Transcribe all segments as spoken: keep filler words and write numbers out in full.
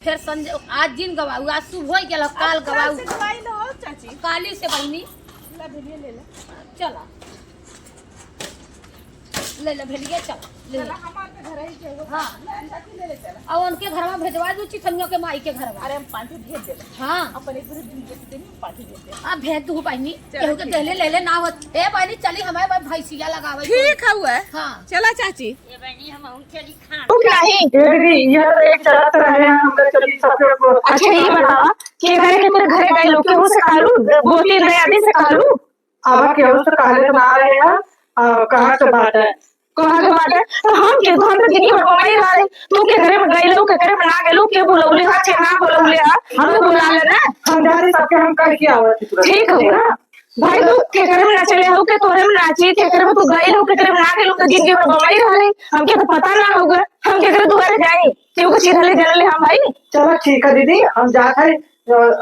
फिर संजय, आज जिन गवाऊ, आज शुभ होइ गेल, काल आज गवाऊ। से गवाई न हो, चाची। काली से बहिनी। ला, भेलिया ले ले। चला। ले ले, भेलिया, चल। ले ले। चला, हमार के घर ही के वो। हाँ। ले, चाची, ले ले, चला। अब उनके घरवा भेजवा दू, चिथनियों के माई के घरवा। अरे, हम पाँच भेज देबे। हाँ। अपन एक दूसरे दिन के दिन पाँच भेज देबे। अब भेज दू बहिनी, चला, केहू के ठीक। देले ले ले ना होत। ए बहिनी, चली हमारे भाई भैंसिया लगावे। ठीक हउए। हाँ। चला, चाची। ए बहिनी, हम अहूँ चली खान। तू नहीं। ए दीदी, ये तो एक चलत रहे हैं, हम तो चली सबके को। अच्छा, ये बतावा, के घरे के तेरे घरे गए लोग, केहू से कहलू, गोती दयादी से कहलू? अब केहू से कहले तो ना रहे हैं, आ, कहाँ के बात है? कहाँ के बात है? तो हम के, तो हम तो जिंदगी भर बम्बई रहे, तू के घरे में गइलू, के घरे में ना गइलू, के बुलौले हा, के ना बुलौले हा, हम तो बुला लेना। हम जा रहे सबके, हम कह के आवत ही तुरंत। ठीक है ना? भाई, तू केकरे में नाचे ले हो, के तोरे में नाची, केकरे में तू गइल हो, केकरे में ना गइल हो, तो जिंदगी भर बम्बई रह ले। हमके तो पता ना होगा, हम केकरे दुआरे जाई, केहू के चिन्हले जनले हम भाई। चलो ठीक है दीदी, हम जात है, अ,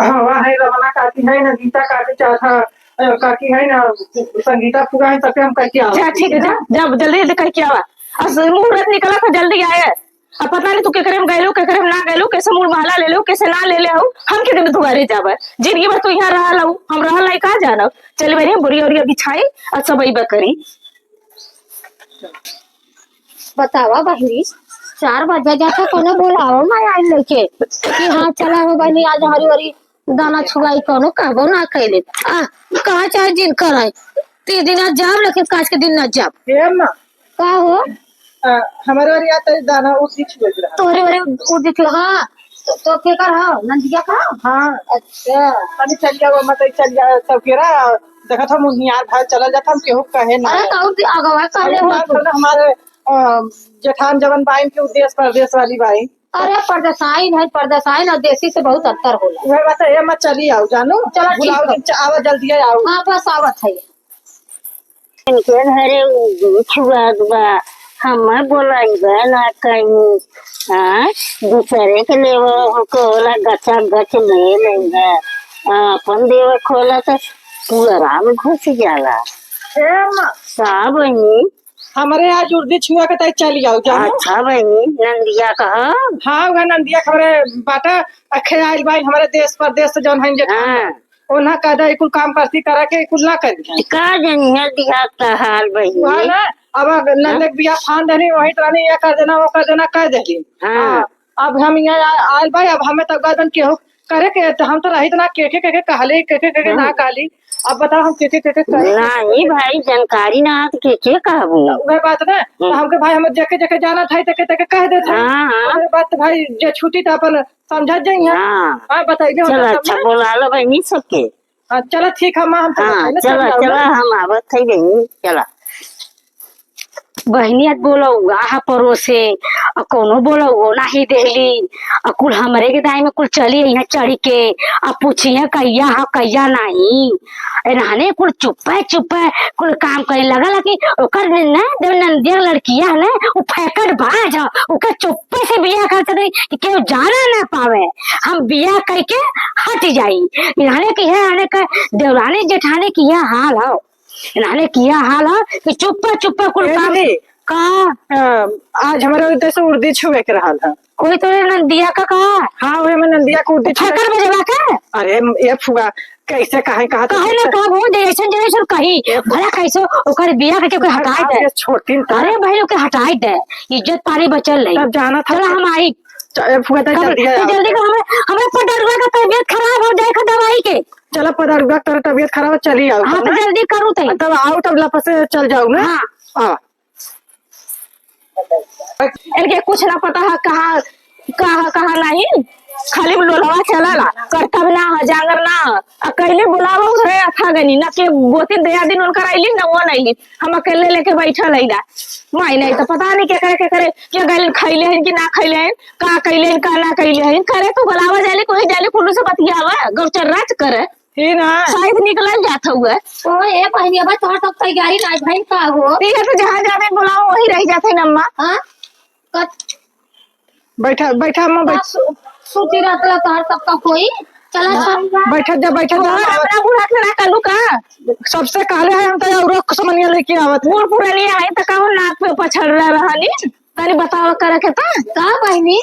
वहाँ है रमना काकी है ना, गीता काकी चाचा, अ, काकी है ना, संगीता फुआ है, सबके हम कह के आवत। जा ठीक है, जा, जा जल्दी जल्दी कह के आवा। और मुहूर्त निकला तो जल्दी आए। अब पता नहीं तू केकरे में गइलू, केकरे में ना गइलू, कैसे मूड़ महला ले लेऊ, कैसे ना ले लेऊ, हम के दिन दुआरे जाबे? जिंदगी भर तू यहाँ रहल हऊ, हम रहल नहीं, कहाँ जानब? चल बहिनी, बोरिया ओरिया बिछाई और सब अइबे करी। बतावा बहिनी, चार बजे जाता कोनो बोलावा ना आइल लेके कि हाँ चला हो बहिनी, आज हरी हरी दाना छुआई, कोनो कहबो ना कैले। आ, कहाँ चाहे जिन कराए, तीन दिन आज जाब, लेकिन काज के दिन ना जाब। हे माँ, का हो? अ, हमरे ओरिया तई दाना उर्दी छुए के रहा। तोहरे ओरे उर्दी छुए, हाँ। तो, तो केकर हो? नंदिया का? हाँ। अच्छा। तनी चल जाओ, मत चल जाओ, सब केरा, देखत हम उहियार भाई चलल जात, हम केहू कहे ना। अरे, तो उर्दी आ गवा, कहले अरे, हो बात तू। सुन, हमारे, अ, जेठान जवन बाइन के उ देश परदेश वाली बाइन। अरे, परदेसाइन है, परदेसाइन और देसी से बहुत अंतर होला। उहे बात है, ए, मत चली आओ, जानो। चलो, ठीक भुलाओ है। जिन, च-, आवा, जल्दी आओ। हाँ, बस आवत है। इनके घरे उ छुआत बा, हमें बोलाइबे ना कहीं, हाँ? दूसरे के लेवे हो, कोला गचा गच ले लेंगे, अपन देवे खोला तो पुअरा में घुस जाला। ए माँ। का बहिनी? हमरे आज उर्दी छुआ के ताई चली आओ, जानो। अच्छा बहिनी, नंदिया कहा? हाँ, वह नंदिया हमरे बाटा अखे आइल बाई, हमरे देश परदेश से जौन है जेठान। हाँ। ओन्हा कह दे, कुल काम करती करा के कुल ना कर दिया। का जनिया दिया का हाल बहिनी? वह ना, अब नंदे के बियाह फान देनी, वही तरह ये कर देना, वो कर देना, कह देनी। हाँ। हाँ, अब हम यहाँ आ-, आइल बाई, अब हमें तब गर्दन केहू करे के, तो हम तो रही तो ना, के के, के के कहले, के के, के के ना हाँ। कहली। अब बताओ हम के के, के के करी? नहीं भाई, जानकारी ना तो के के कहबू? तो उहे बात ना, तो हम्म। हमके भाई हम जेके जेके जाना था, तेके तेके कह देते हैं। हाँ, हाँ। उहे बात तो भाई जे छुट्टी तो अपन समझत जाई है। हाँ। हाँ, बताइए चला, हम अच्छा, सबने। बोला लो बहिनी सबके। हाँ, चला ठीक है माँ, हम तो हाँ, बताइए, चला, सब चला, जाओ ना। हम आवत है बहिनी, चला। बहिनी आज बोलौआ हा परोसे, आ कौनो बोलौओ नाही देली, आ कुल हमरे के दाई में कुल चली अइहें चढ़ी के, आ पूछिहें कहिया हा कहिया नाही। ए रहने कुल चुप्पे चुप्पे कुल काम करे लगल कि ओकर न, न, देव नंदिया लड़किया है ना, उ फैकट बाज ह, ओकर चुप्पे से बियाह कर दे कि केहू जाना ना पावे, हम बियाह करके हट जाई। ए रहने कि है, रहने का देवरानी जेठानी की यह हाल हो। इन्हाने किया हाल ह कि चुप्पा चुप्पा कुल ए काम दीदी। का? अ, आज हमरे उधर से उर्दी छुए के रहल ह। कोई तोरे नंदिया का कहा? हाँ, उहे में नंदिया के उर्दी छुए। फकर बजवा का? अरे, ए फुआ, कैसे काहे कहा कहे ना कहा, वो दे, ऐसन दे, ऐसन कही। ए फुआ। भला कैसे ओकर बिया के कोई हटाई दे। छोटी न त। अरे भाई, ओके हटाई दे। इज्जत पानी बचल रही। तब जाना था। चला हम आई। च-, ए फुआ, तै कब? जल्दी आओ। तू जल्दी कर, हमरे, हमरे पडरुआ का तबियत खराब हो जाए का दवाई के। चला पदरुआ, तोर तबियत खराब है, चली आओ हाँ, तब तो ना। जल्दी करू तई। तब आओ, तब लपसे चल जाओ ना। हाँ। हाँ। इनके कुछ ना पता है, कहाँ, कहाँ, कहाँ नहीं, खाली लोलवा चला ला, करतब ना है, जांगर ना है। आ कहली बुलावा उधरे अथा गनी, ना के गोती दया दिन उनकर अइली, ना वो नहीं, हम अकेले लेके बैठल है ना। माई नहीं तो पता नहीं के करे, के करे, के गइल खइले हैं कि ना खइले हैं, का कइले हैं, का ना कइले हैं, करे तो बुलावा जाले, कोई जाले, कुल्लू से बतियावा, गौचर राज करे। ही ना। शायद निकलल जात हुए। ओ, ए बहिनी, अब तोहर सब तैयारी ना भइल का हो? ठीक है, तो जहाँ जावे बुलाओ, वही रह जाते हैं अम्मा। हाँ? कत- बैठा, बैठा अम्मा, बैठ। सु-, सूती रहत ला तोहर सब का कोई। चला, हाँ, चल। बैठत जा, बैठत जा। और अपना बूढ़ा खड़ा कर लू का? सबसे कहले है, हम तो औरो समनिया लेके आवत है। बूढ़ पुरानी आए तो कहूँ नाक पे पछड़ रहा रहनी। तनी बतावा करे के ता। का बहिनी?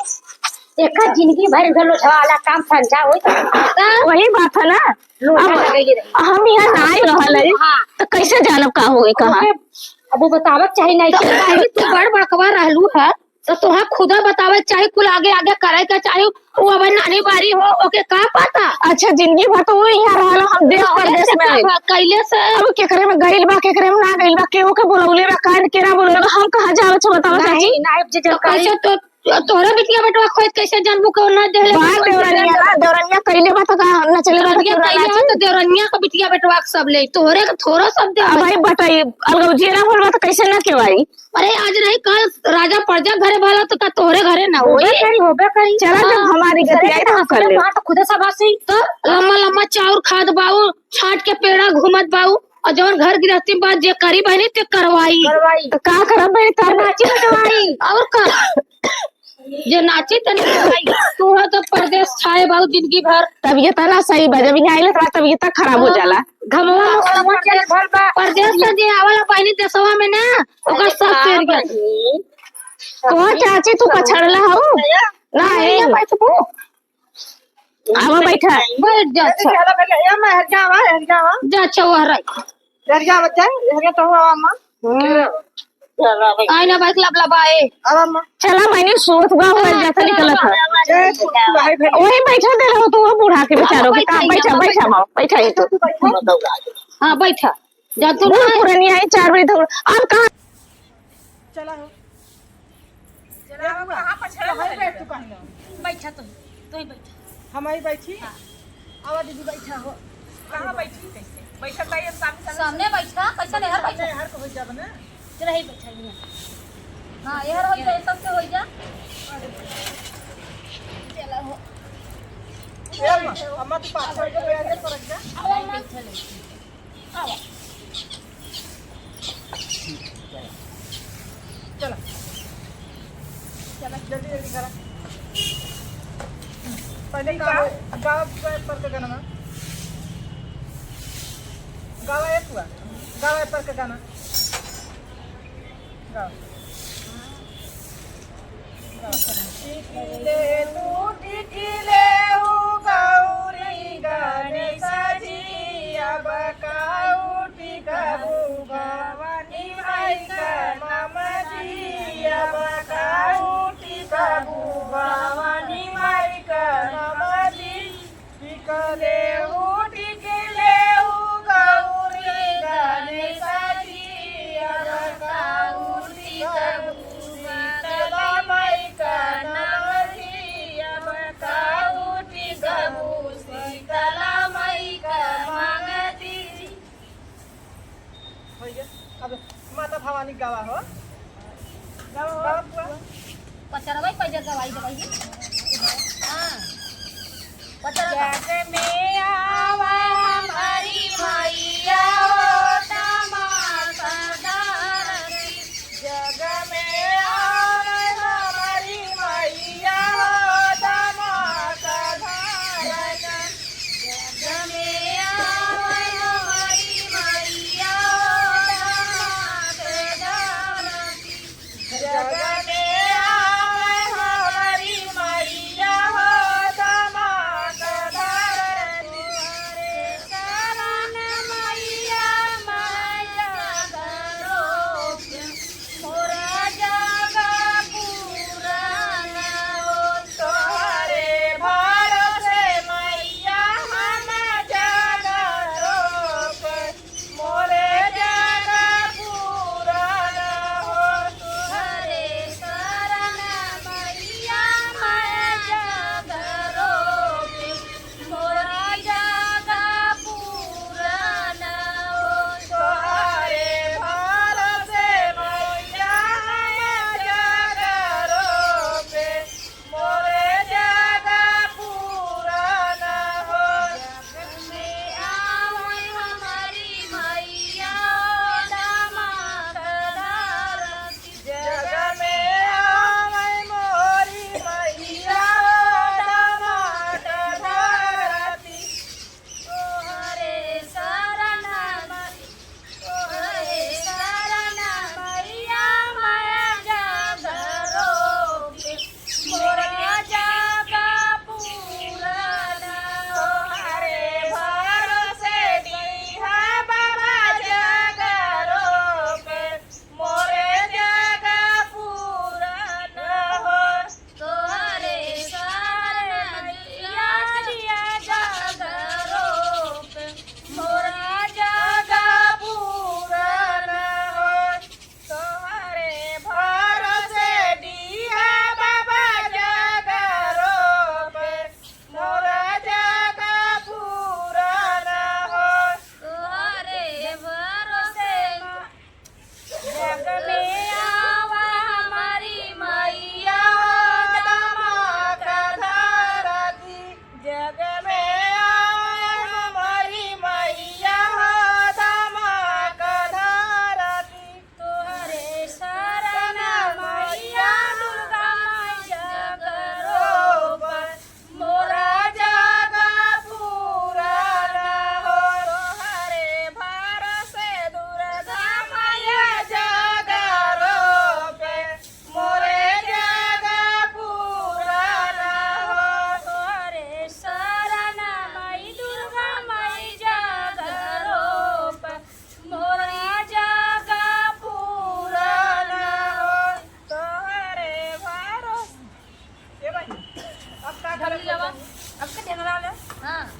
एकर जिंदगी भर उधर लोझवा वाला काम धंधा होई तो वही बात है ना। लोझा अब लगइले रही। हम यहाँ ना आए रहल है, हाँ। तो कैसे जानब का होई कहाँ? अब वो, अब वो बतावक चाही नहीं तो कि काहे तू बड़ बड़कवा रहलू है, तो तोहा खुदा बतावे चाही, कुल आगे आगे करे के चाही। वो अब नानी बारी हो, ओके का पता? अच्छा, जिंदगी भर तो वो यहाँ रहल, हम देश तो परदेश से में है। कैले से अब केकरे में गइल बा, केकरे में ना गइल बा, केहू के बुलौले बा, काहे केरा बुलौले बा, हम कहाँ जावे छे बतावा नहीं, चाची? नहीं, जे तो जानकारी कैसे तो तोहरे बिटिया बेटवा खोज कैसे जानबू के ना देले बा? देवरनिया ना, देवरनिया कइले बा त का ना चले बा? देवरनिया कइले बा त देवरनिया का बिटिया बेटवा के सब ले, तोहरे के थोड़ा सब दे। अब भाई बताइए, अलगौजिया ना बोलबा त कैसे ना केवाई? अरे आज नहीं कल राजा प्रजा घरे वाला तो का तोहरे घरे ना होई? होबे करी, होबे करी। चला जब हाँ। हमारी गति आई तो हम कर ले। तो खुदे सब हंसी। तो लम्मा लम्मा चाउर खात बाऊ, छाट के पेड़ा घूमत बाऊ, और जौन घर गृहस्थी बात जे करी बहनी ते करवाई। करवाई। तो का करब बहनी तब? नाची बटवाई। और का? जे नाची तनी करवाई। तू हो तो परदेस छाए बाऊ जिंदगी भर। तबियत ना सही बा, जब यहाँ आइले तो तबियत खराब हो जाला। घमवा में परदेस से जे आवला बहनी देसवा में ना, ओकर सब तेर गया। तो चाची तू पछड़ला हऊ? नहीं। आवा बैठा। बैठ जा, अच्छा। ए, मैं हट जावा, हट जावा। जा, अच्छा, वह रही। हट जावा, जा, हट जा, तो हुआ, अम्मा। हम्म। आई ना, बैठ, लबलबाए। अब अम्मा। चला, मैंने सोच बा, हो हाँ, जाता चला, निकलत है। ए, तू, तू भाई, भाई। वही बैठा दे रहो, तू वो बूढ़ा के बेचारों के। बैठा, कहाँ बैठा, बैठा, बैठा, माँ, बैठा ये तो। हाँ, बैठा। जा, तू बूढ़ ना। पुरानी आई, चार बजे तक। अब कहाँ चला हो। चला हो, कहाँ पछड़ा तो है, बैठ तू कहीं ना। बैठा तो, तो ही बैठा। हम आई बैठी। हाँ। आवा दीदी, बैठा हो। कहाँ बैठी कैसे? बैठा भाई, हम सामने, सामने। सामने बैठा, कैसे नहीं हर बैठा? नहीं, हर को हो जाब ना। चला, ही बैठा, ही। हाँ, ये हर हो जाए, सबसे हो जा। चला हो। ए अम्मा, अम्मा, तू पाछा हो जा, बैठ जा। अब अम्मा। बैठा ले। आवा। चला। चला, जल्दी, जल्दी करा। पहले गावा, गावा पर के गाना। गावा एक हुआ। गावा पर के गाना। गावा। टिकिले तू टिकिले हो गौरी गणेश जी, अब काऊ टिकबू भवानी माई का नाम जी, अब काऊ टिकबू भवानी माई का नाम जी। टिकले हो, टिकले हो, गौरी गणेश जी, अब काऊ टिकबू शीतला माई का नाम जी, अब काऊ टिकबू शीतला माई का नाम जी। भैया, अब माता भवानी गावा हो। गावा हो। गावा बुआ। पचरवा पहिले गवाई देवाई। हाँ। पचरवा। जग में आवा हमारी मैया हो, दमाद धरती। जग में आवा हमारी मैया हो, दमाद धरती। जग में आवा हमारी मैया हो, दमाद धरती। जग में आवा हमारी मैया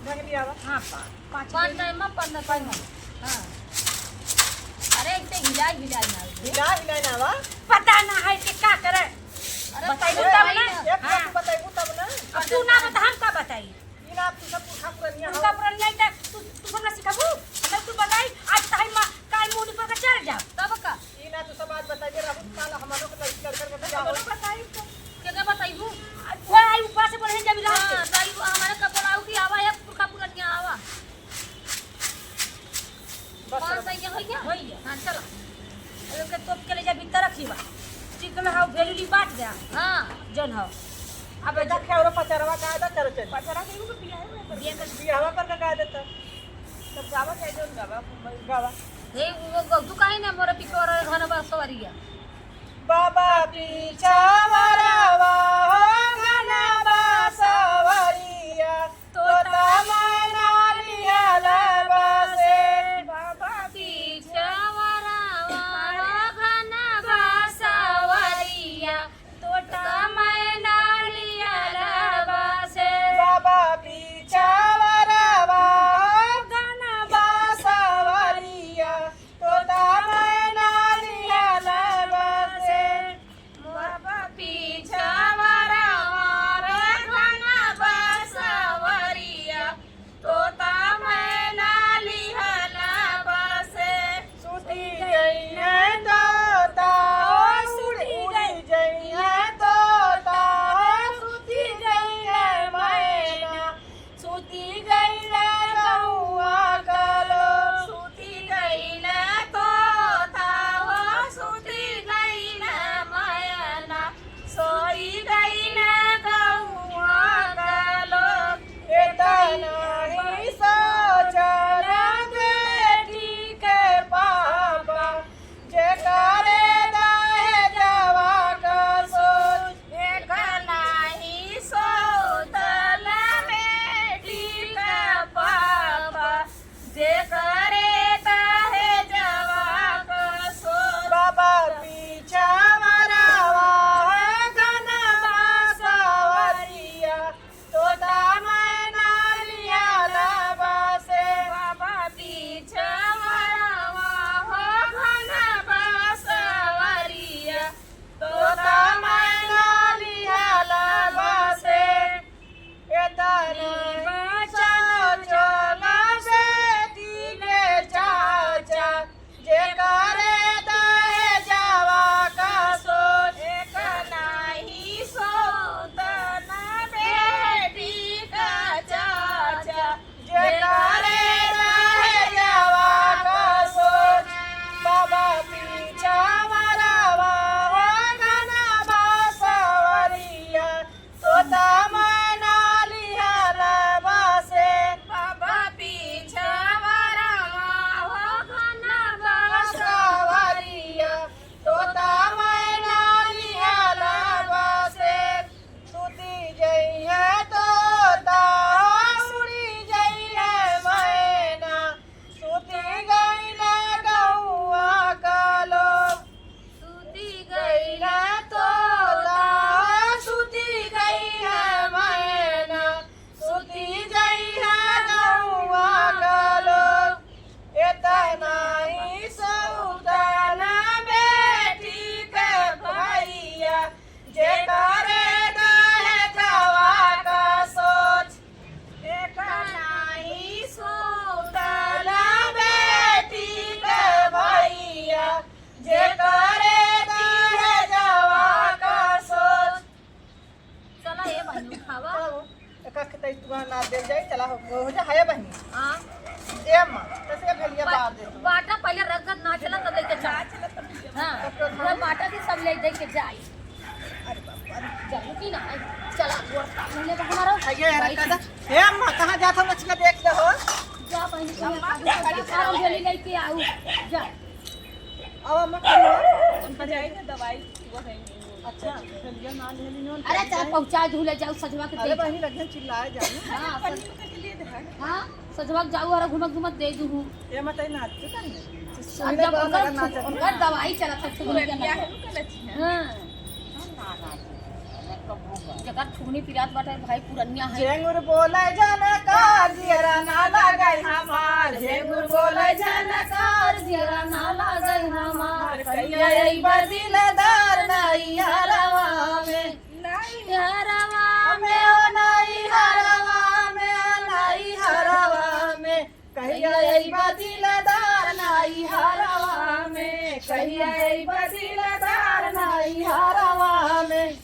ढक लिया बा। हाँ, पा-, पाँच पाँच दिन। टाइम में पन्द्रह टाइम में। हाँ। अरे, एक तो हिला, हिला ना उठे। हिला, हिला ना बा। पता ना है कि का करे। अरे, बताइबू अरे, तब ना। एक बात हाँ। बताइबू तब ना। अब तू ना बता, हम का बताई? ई ना, तू सब पुरखा पुरनिया हो। पुरखा पुरनिया ई ना, तू, तू सब ना सिखाबू? हमें तू बताई, आज ताई माँ, काल मुंह पर के चल जाओ। तब का? ई ना, तू सब आज बताइबे, रहू, काल हमरो के लड़की लड़कन के बियाह हो। बताई तो। के, के बताइबू? आज वो आई ऊपर से बोले, जब इलाज हाँ, के। ताई, हमारे का बोलाऊ कि आवा, एक पुरखा पुरनिया आवा। बस, कौन बस। सा ये होइया? होइया। हाँ, चलो। अरे, ओके तोप के ले जा, भीतर रखी बा। चिकन हाउ भेलुली बांट दे। हाँ। जौन हाउ। अब अब देखा, और पचरवा का आदा, चलो, चलो। पचरा के एगो बियाह है, बियाह कर बियाहवा पर का, का देता? तब गावा चाहे जौन गावा, गावा। हे, वो गौ-, तू काहे ना मोरे पिछोर घन बा सवरिया? बाबा पीछा वरवा हो घन बा सवरिया। तोता मैना लिहल बसे। बाबा पीछा वरवा घन बसवरिया। तोता मैना लिहल बसे। बाबा पीछा वरवा घन बसवरिया। तोता मैना लिहल बसे। बाबा पीछा वरवा घन बसवरिया, तोता मैना लिहल बसे। सुती गइले तोता, उड़ी गइले तोता, सुती गइले मैना। सुती गइले गौआ का लोग। सुती गइले तोता हो, सुती गइले मैना। सोई गइले गौआ का लोग। एतना ही सोचल बेटी के पापा, जेकरे दहेजवा का सोच। एक नाही सोतल बेटी का पापा, जेकरे दहेजवा का सोच। बाबा पीछा वरवा घन बसवरिया, तोता मैना लिहल बसे। बाबा पीछा वरवा हो घन बसवरिया, तोता मैना लिहल बसे। एतने बचन चल बेटी के चाचा, जेकरे दहेजवा का सोच। एक नाही सोतन बेटी का चाचा, जेकरे दहेजवा का सोच। बाबा पीछा वरवा घन बसवरिया, तोता मैना लिहल बसे। बाबा पीछा वरवा हो घन बसवरिया, तोता मैना लिहल बसे। सुती जइहे तोता, उड़ी जइहे मैना। सुती गइले गौआ का लोग। सुती गइले तोता, सुती गइले मैना। सुती जइहे गौआ का लोग। एतना ही सौतन बेटी के भैया, जेकरे दहेजवा का सोच। एतना ही सौतन बेटी के भैया, जेकरे दहेजवा का सोच। चला ए बहिनी, उठावा। चला हो, एका के तई तुहा ना देल जाई, चला हो, हो जा, है बहिनी। हाँ। ए अम्मा, कैसे भेलिया बार दे तू? बाटा पहिले रगत ना चला, तब लेके चला। हाँ, तब तो वो बाटा के सब ले दे के जाई। अरे बाप रे। जाऊ की ना, चला, गोर का महीने का हमारा है ये, अरे बैठ। कदा, ए अम्मा, कहाँ जात हो, मछली देख ले हो? जा बहिनी, अम्मा, कहाँ जा, जा, जा, लेके आऊ, जा। अब अम्मा, कहाँ हो? उनका जाए के दवाई, वो है। अच्छा, चलिए ना, ले ली, अरे, चाहे पहुँचा दू, ले जाऊ, सजवा के अरे दे। बहिनी, लगे चिल्लाए जाए। हाँ, सज-, हाँ, सजवा के जाऊ, अरे घुमत घुमत दे दू हूँ। ये मत ना, तू कर ले। अब सुन ले, जब बहुत उनका, लगा ना, उनका दवाई चला था, सुन ले। हाँ। जेकर ठुगनी पिरात बाटे भाई पुरनिया है। झेंगुर बोले झनकार जियरा ना लागे हमार, झेंगुर बोले झनकार जियरा ना लागे हमार। कहिया अइबा दिलदार नैहरवा में, नैहरवा में ओ नैहरवा में, ओ नैहरवा में। कहिया अइबा दिलदार नैहरवा में, कहिया अइबा दिलदार नैहरवा में।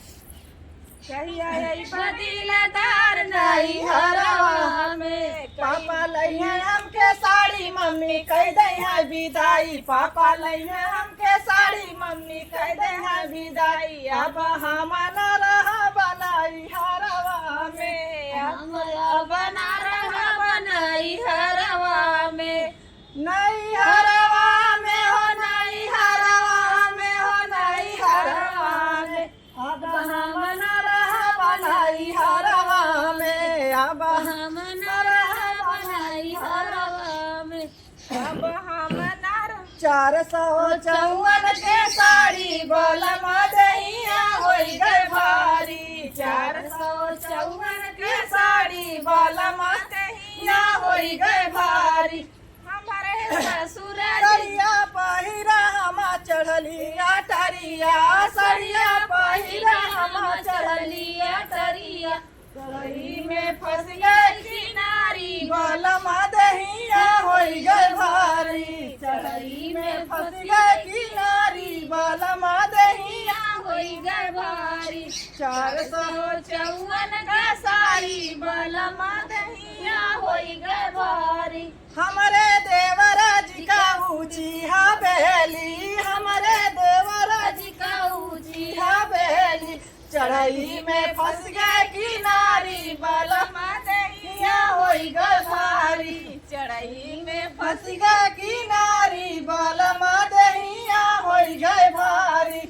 कहिया अइबा दिलदार नैहरवा में। पापा लइहे हमके साड़ी, मम्मी कइ दइहे बिदाई। पापा लइहे हमके साड़ी, मम्मी कइ दइहे बिदाई। अब हम ना रहब नैहरवा में, हम अब ना रहब नैहरवा में। नैहरवा में हो, नैहरवा में हो, नैहरवा में। अब हम ना रहब नैहरवा में, अब हम ना रहब नैहरवा में। अब हम ना रह- चार सौ चौवन के साड़ी बलमा दहिया होई गए भारी। चार सौ चौवन के साड़ी बलमा दहिया होई गए भारी। हमारे ससुर जी। सड़िया पहिरा हम चढ़लिया टरिया, सड़िया पहिरा हम चढ़लिया टरिया। चढ़ई में फंस गए किनारी, बलमा दहिया होई गए भारी। चढ़ई में फंस गए किनारी, बलमा दहिया होई गए भारी। चार सौ चौवन का साड़ी, बलमा दहिया होई गए भारी। हमरे देवरा जी का ऊँची हवेली, हमरे देवरा जी का ऊँची हवेली। चढ़ई में फंस गए किनारी, बलमा दहिया होई गए भारी। चढ़ई में फंस गए किनारी, बलमा दहिया होई गए भारी।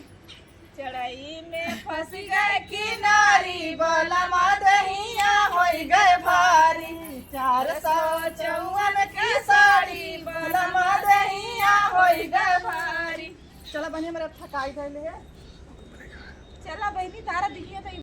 चढ़ई में फंस गए किनारी, बलमा दहिया होई गए भारी। चार सौ चौवन की साड़ी, बलमा दहिया होई गए भारी। चला बहिनी, हमरा थकाई गइल है। चला बहिनी, तारा दिखिए तो